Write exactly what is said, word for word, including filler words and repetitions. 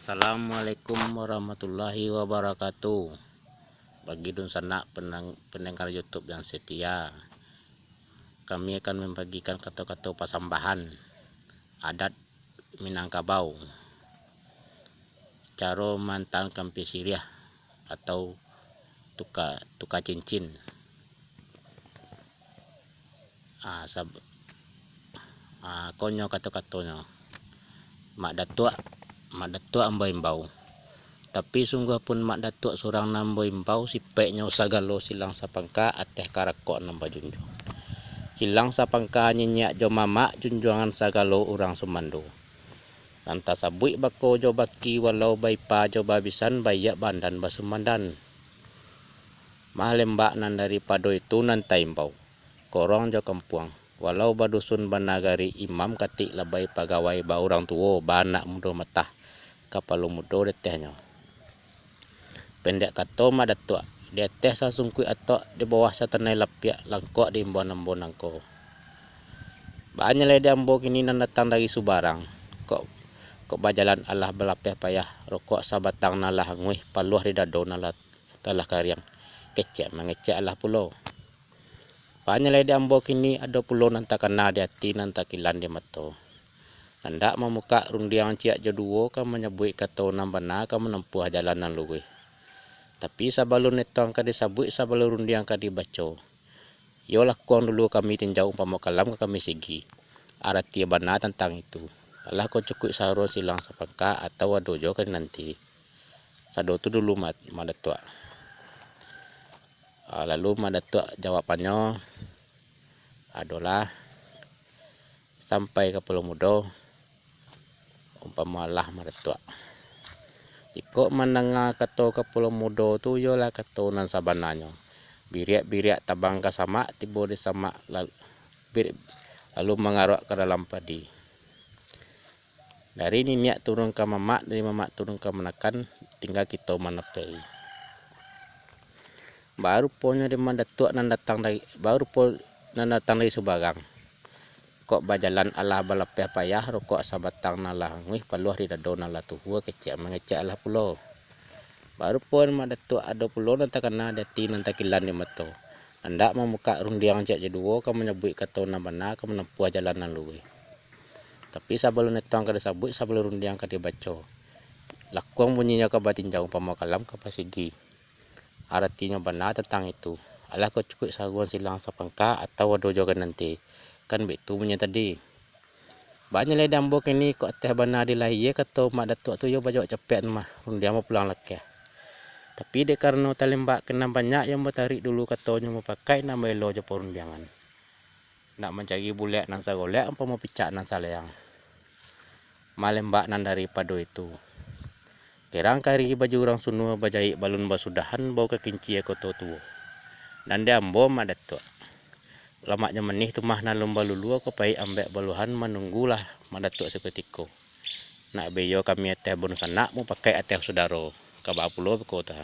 Assalamualaikum warahmatullahi wabarakatuh. Bagi dunsanak penang-, pendengar YouTube yang setia, kami akan membagikan kato-kato pasambahan adat Minangkabau, caro mantaan kampia siriah atau tuka, tuka cincin. Ah, sab-, ah, konyo kato-katonyo, Mak Datuak, Mak Datuak ambo imbau. Tapi sungguah pun Mak Datuak surang nan ambo imbau, sipeknyo sagalo silang sapangka ateh karakok nan bajunjuang. Silang sapangka nyiak jo mamak, junjuangan sagalo urang sumando. Nan tasabuik bako jo baki, walau baipa jo babisan, baiak baandan basumandan. Mah lembak nan daripado itu nan taimbau, korong jo kampuang, walau badusun banagari, imam katik labai pagawai, baurang tuo baanak mudo matah, kapalo mudo di atehnyo. Pendek kato Mak Datuak, di ateh sasungkuik atok, di bawah satanai lapiak, langkok di imbauan ambo nangko. Baa nyo lai di ambo kini nan datang dari subarang, kok, kok bajalan alah balapeh payah, rokok sabatang nan lah anguih, paluah di dado nan lah, nan lah kariang, kecek mangecek alah pulo. Baa nyo lai di ambo kini, ado pulo nan takana di ati, nan takilan di mato. Andak mamukak rundiang ciek jo duo, ka manyabuik kato nan bana, ka manampuah jalan nan luruih. Tapi sabalun etong ka disabuik, sabalun rundiang ka dibaco, iyo lakuang dulu kami tinjau, umpamo kalam ka kami sigi. Arati bana tantang itu, alah ko cukuik saruan silang sapangka, atau ado jo ka dinanti. Sado tu dulu, Mak, Mak Datuak. Ah, lalu Mak Datuak jawabannyo, adolah, sampai kapalo mudo, umpamo alah Mak Datuak. Jikok mandanga kato kapalo mudo tu, iyolah kato nan sabananyo. Biriak-biriak tabang ka samak, tibo di samak lal-, bir-, lalu mangaruak ka dalam padi. Dari niniak turun ka mamak, dari mamak turun ka manakan, tingga kito manapei. Baruponyo di Mak Datuak nan datang dari, barupo nan datang dari subarang. Kok bajalan alah balapeh payah, rokok sabatang nan lah anguih, paluah di dado nan lah tuo, kecek mangecek alah pulo. Barupo Mak Datuak ado pulo nan takana di ati, nan takilan di mato. Andak mamukak rundiang ciek jo duo, ka manyabuik kato nan bana, ka manampuah jalan nan luruih. Tapi sabalun etong ka disabuik, sabalun rundiang ka dibaco, lakuang bunyinyo ka batinjau, umpamo kalam ka basigi. Aratinyo bana tantang itu, alah ko cukuik saruan silang sapangka, atau ado jo ka dinanti. Kan baitu bunyinyo tadi. Baa nyo lai di ambo kini, kok ateh bana dilahia kato Mak Datuak tu, iyo bajawab capek tu mah, rundiang bapulang lakeh. Tapi dek karano talembak ka nan banyak, iyo ambo tarik dulu katonyo, mupakaik nan baelo jo parundiangan. Nak mancari bulek nan sagolek, umpamo picak nan saleang. Malembak nan daripado itu, kerang kari baju urang sunua, bajaik balun basudahan, bau ka kincia koto tuo. Nan di ambo Mak Datuak, lamak jo manih tu mah nan alun balulua, ko paik ambek baluahan, manunggulah Mak Datuak sakutiko. Nak baiyo kami ateh badunsanak, mupakaik ateh sudaro, ka baa pulo beko tu ha.